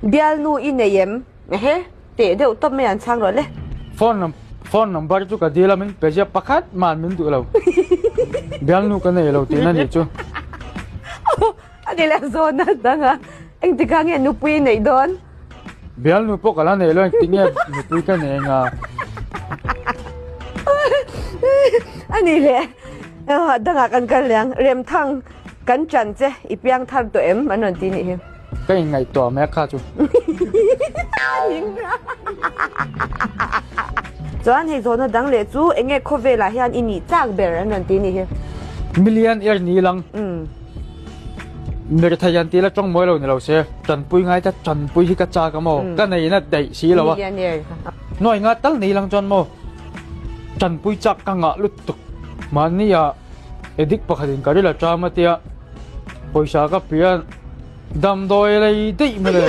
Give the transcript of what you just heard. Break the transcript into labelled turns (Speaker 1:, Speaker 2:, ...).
Speaker 1: Bialnu i nei em? Ehe, teh deuh tawp mai an chhang rawh le.
Speaker 2: Phone phone number chu ka dil a min pe zia pakhat man min duh lo. Bialnu ka nei lo tihna nih chu.
Speaker 1: A ni leh zawhna dang a, engtikah nge nupui i neih dawn?
Speaker 2: Bialnu pawh ka la nei lo engtik nge nupui ka nei anga?
Speaker 1: A ni leh dangah kan kal leh ang, Remthang kan chan che i piang thar tawh em? An rawn ti nih hi.
Speaker 2: Ka inngaihtuah mek kha chu.
Speaker 1: Chuan hei zawhna dang leh chu enge khawvelah hian i nih chak ber an rawn ti nih hi.
Speaker 2: Million er ni lang. Mirethei an tih la tawng mawi lo ni lo se, tanpui ngai ta tanpui hi ka chak a maw? Ka nei na daih si lo a. Nuai nga tal nei lang chuan maw? Tanpui chak ka ngah lutuk. Mahni ah addict pakhat in ka ril a ṭam a tia pawisa ka pian damdawi lei daih mai le.